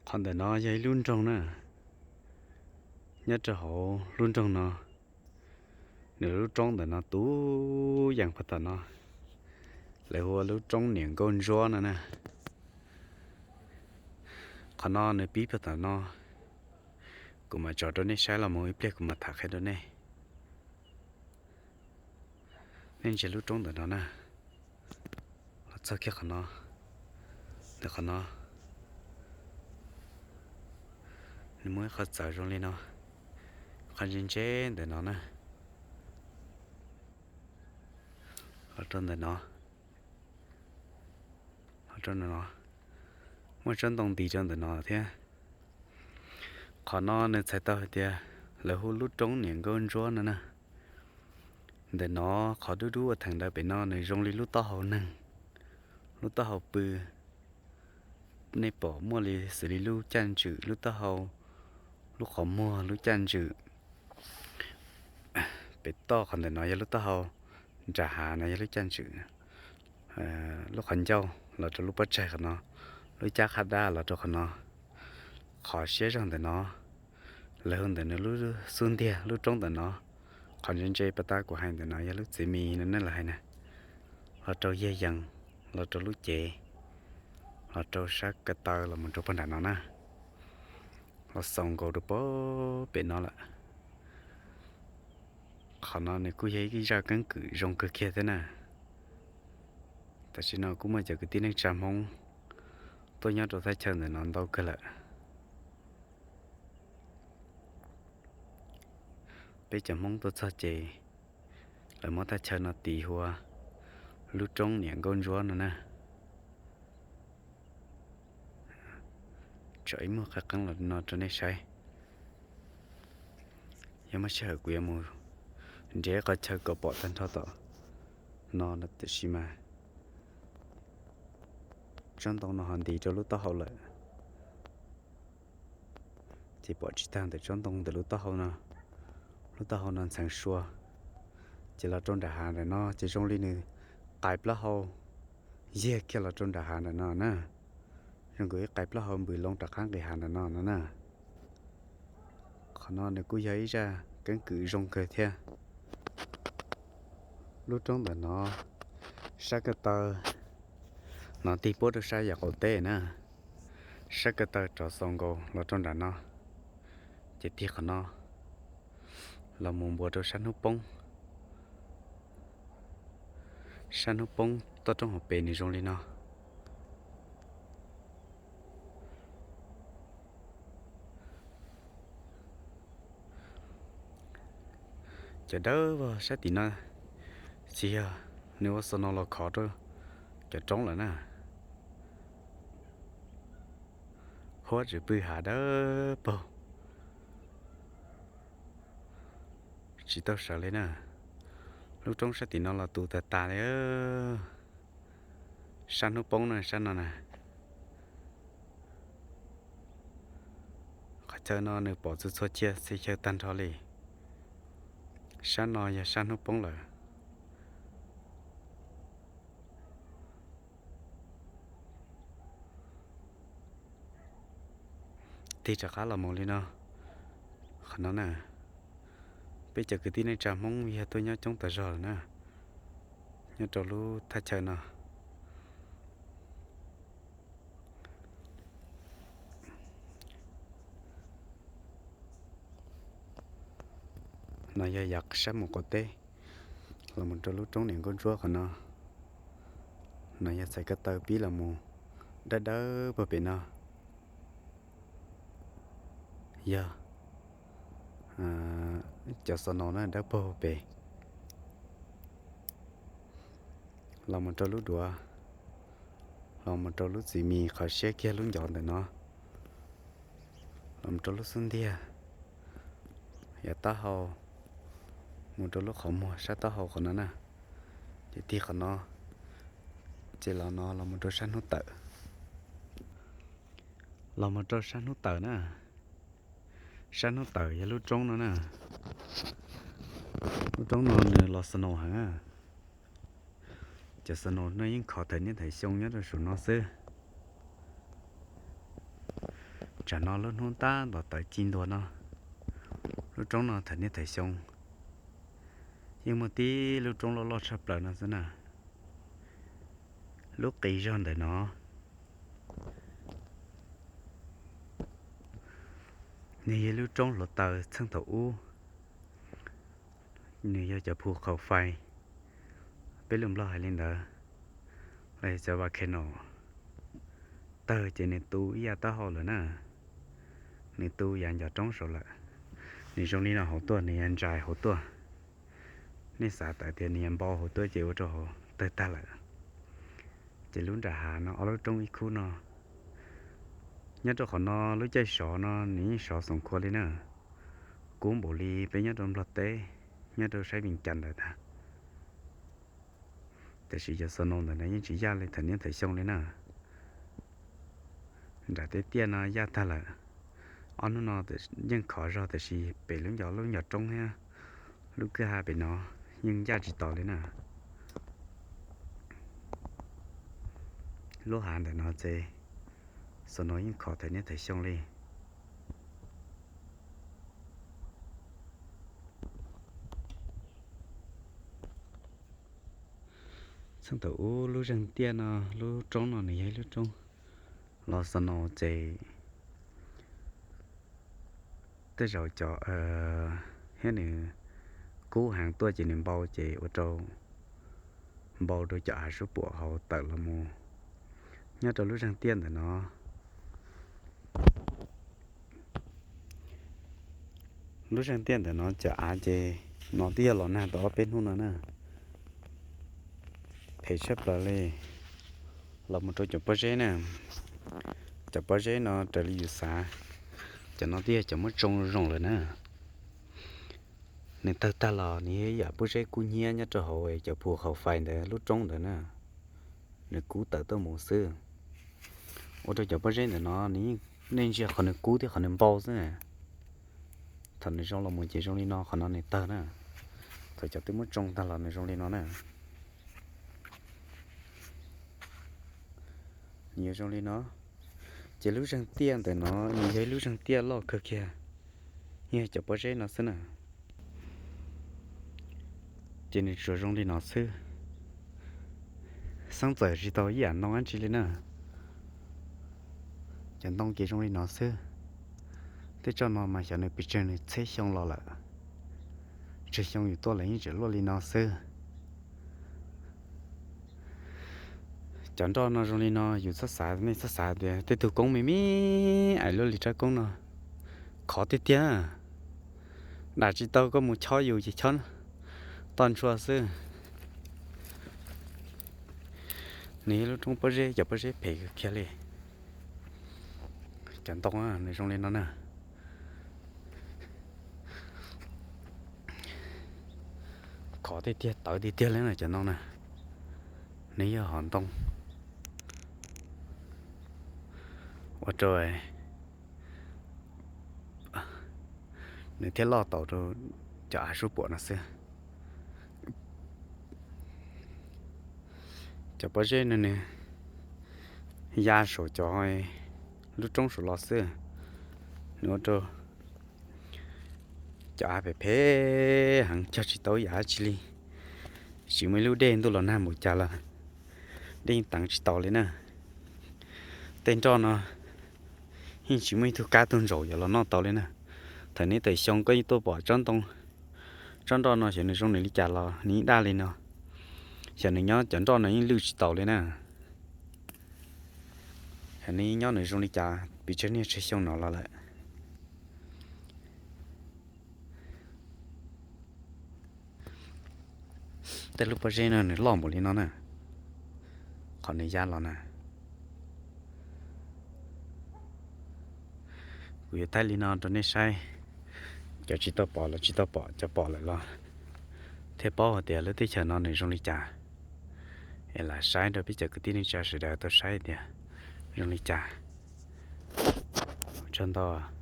Qhov ntawm no yog ib lub nroog na. Nyob rau hauv lub nroog no, nws lub roob ntawm no tu yees puag tom no, lawv hu ua lub roob niam nkauj ntsuab no na. Qhov no nws pib puag tom no, kuv mam tso rau nej saib los mus ib pliag kuv mam tham qhia rau nej. Nej ntsia lub roob ntawm no na, los txog kiag qhov no, ntawm qhov no, nws muaj ib qhov txawv zoo li no, qhov ntse ntse ntawm no na, los rau ntawm no, los rau ntawm no, muaj tsob ntoo ntis rau ntawm no thiab. Qhov no nws txhais tau hais tias lawv hu lub roob niam nkauj ntsuab no na. Ntawm no qhov dub dub ua theem ntawd pem no nws zoo li lub taub hau neeg, lub taub hau pw. Nej pom muaj li xws li lub caj ntswm, lub taub hau, lub qhov muag, lub caj ntswm. Pem toj qhov ntawm no yog lub taub hau, nram hav no yog lub caj ntswm, lub qhov ncauj los rau lub pob tsaig qhov no, lub caj qhab dab los rau qhov no. Qhov siab zog ntawm no, lawv hu ntawm nws lub xub ntiag lub roob ntawm no. Qhov ntse ntse pas tas kuv hais ntawm no yog lub txiv mis no nej lawv hais na. Los rau yaj yees, los rau lub cev, los rau sab ko taw los mus rau puag nram no na. Los xaus nkaus rau puag pem no lawm. Qhov no nws kuj yog ib zaj keeb kwm zoo kawg kiag thiab na. Tam sim no kuj muaj cov kwv tij neej tsa Hmoob tuaj nyob rau thaj chaw ntawm no ntau kawg lawm. Peb cov Hmoob tuaj txog ces lawv muab thaj chaw no tis hu ua lub roob niam nkauj ntsuab no na. Tso ib muag qeeb qeeb los no rau nej saib. Yog muaj sij hawm kuv yuav mus nrhiav qhov chaw kom pom tag nrho tom no, tiam sis mas tsob ntoo no ho ntis rau lub taub hau lawm, ces pom tsis tag ntawm tsob ntoo ntawm lub taub hau no. Lub taub hau no ntxheev sua, ces los rau nram hav ntawm no ces zoo li nws qais plaub hau yiag kiag los rau nram hav ntawm no na. Zoo nkaus ib qais plaub hau npws loo rov qab nqis hav ntawm no no na. Qhov no nws kuj yog ib zaj keeb kwm zoo kawg thiab. Lub roob ntawm no, sab ko taw no tig puab rau sab yam qaum teb na, sab ko taw rov xaus nkaus los rau nram no, ces tig qhov no los mus npuas rau sab hnub poob. Sab hnub poob toj roob hauv pes nws zoo li no. Cov dawb vog sab tim no tsis yog nws ua xo no los khov rau cov roob lawm na. Huab tsis pw hav dawb paug, tsis tau sawv li na. Lub roob sab tim no los tu tag tas li. Sab hnub poob na, sab no na. Qhov chaw no nws pom txhua txhua cia txhia chaw tag nrho li. Sab no yog sab hnub poob lawm. Tig rov qab los mus li no. Qhov no na, peb cov kwv tij neej tsa Hmoob yog tuaj nyob coob tas zog lawm na, nyob rau lub thaj chaw no. No yog yav sab mus qaum teb, los mus rau lub roob niam nkauj ntsuab qhov no. No yog txhais ko taw pib los mus dawb dawb puag pem no. Yog cov xo no na, dawb paug pem. Los mus rau lub duav, los mus rau lub txiv mis qhov siab kiag lub ncov ntawm no, los mus rau lub xub ntiag, yav taub hau, mus rau lub qhov muag sab taub hau qhov no na. Ces tig qhov no, ces los no los mus rau sab hnub tawm. Los mus rau sab hnub tawm na. Sab hnub tawm yog lub roob no na. Lub roob no nws los snow heev. Cov snow no yeej khov thawm niaj thawm xyoo nyob rau saum no xwb. Tsam no lub hnub tab tom tawm ci ntua no, lub roob no thaum niaj thaum xyoo yeej muaj tib lub roob loj loj tshaj plaws no xwb na. Lub qis zog ntawm no, nws yog lub roob hluav taws txheej thaum ub, nws yog cov phu qhaum fais, peb lus Nplog hais li ntawd, los yog cov volcano tawg ces nws tu ib yav taub hau lawm na. Nws tu yav ncov roob saud lawm. Nws zoo li no hauv tuaj, nws yuav ntsais hauv tuaj. Nej xav tawm tias nws yuav npau hauv tuaj ces ua rau hauv tawg tag lawm. Ces lub nram hav no ob lub roob ib khub no, nyob rau qhov no lub caij sov no nws yeej sov xoom khua li na, kub npaum li peb nyob rau Nplog teb, nyob rau saib Vias Cas ntawd tag. Tiam sis cov snow ntawm no yeej tsis yaj li thaum niaj thaum xyoo li na. Nram tej tiaj no yaj tag lawm. Ob hnub no yeej khov zog tiam sis pem lub ncov lub ncov roob thiab lub kwj ha pem no yeej yaj tsis tos li na. Lub hav ntawm no ces snow yeej khov thaum niaj thaum xyoo li. Txheej thaum ub lub zeeg tiaj no, lub roob no nws yog ib lub roob los snow ces tej zaum cov, thiab nws kub heev tuaj ces nws npau ces ua rau, npau rau cov av suab puam hauv tawm los mus nyob rau lub zeeg tiaj ntawm no. Lub zeeg tiaj ntawm no cov av ces no twb yog los nag tau ob peb hnub no na. Phem tshaj plaws li. Los mus rau cov pob zeb na, cov pob zeb no raws li yus xav, cov no twb yog cov muab tsoo zoo lawm na. Nws tawg tag los nws yog ib yam pob zeb kub hnyiab nyob rau hauv cov phu qhaum fais ntawd lub roob ntawd na. Nws kub tawm tuaj mus xwb. Ua rau cov pob zeb ntawm no, nej ntsia qhov nws kub thiab qhov nws npau xwb na. Thaum nws zoo los mus ces zoo li no, qhov no nws tawg na. Thaum cov twb muab tsoo tag los nws zoo li no na. Nws yuav zoo li no. Ces lub zeeg tiaj ntawm no nws yog ib lub zeeg tiaj loj kawg kiag, yog cov pob zeb no xwb na. Ces nws tsuas zoo li no xwb, xeeb txawm tsis tau ib yam ntoo dab tsi li na. Cov ntoo ces zoo li no xwb. Tej tsob no mas xyov nws pes tsawg nws txhiab xyoo los lawm, tsawg xyoo yus tuaj los yeej tseem luaj li no xwb. Cov nroj no zoo li no yus txhob xav, nej txhob xav tias tej tug koob me me ais luaj li rab koob no, khov tiag tiag. Dam tsis tau koj mus chob yus ces chob toj ntshua xwb. Nws yog lub roob pob zeb, cov pob zeb phem kiag li. Cov ntoo nws zoo li no na. Khov tiag tiag, tawv tiag tiag li na cov ntoo na. Nws yog hom ntoo ua rau nws thiaj loj tau rau cov av suab puam no xwb. Cov pob zeb no nws ya saum cov lub roob saum los xwb, nws ua rau cov av phem phem heev cog tsis tau yam dab tsi li. Tsis muaj ib lub dej, ntuj los nag npaum cas los dej yeej teev tsis tau li na. Tej nroj no yeej tsis muaj ib tug kab tug ntsaum yuav los noj tau li na. Thaum niaj thaum xyoo koj yeej tuaj pom tsob ntoo, tsob nroj no xyov nws zoo nws li cas los nws yeej daj li no. Xyov nws nyob, cov nroj no yeej lwj tsis taus li na. Xyov nws nyob nws zoo li cas pes tsawg niaj tsawg xyoo no los lawm. Tej lub pob zeb no nws loj npaum li no na, qhov nws ya los na. Kuv yuav thaij li no rau nej saib, cov tsis tau pom los tsis tau pom, cov pom lawm los thiaj paub hais tias lub teb chaws no nws zoo li cas. Es lam saib rau peb cov kwv tij neej tsa sawv daws tau saib tias zoo li cas. Tsaug ntau.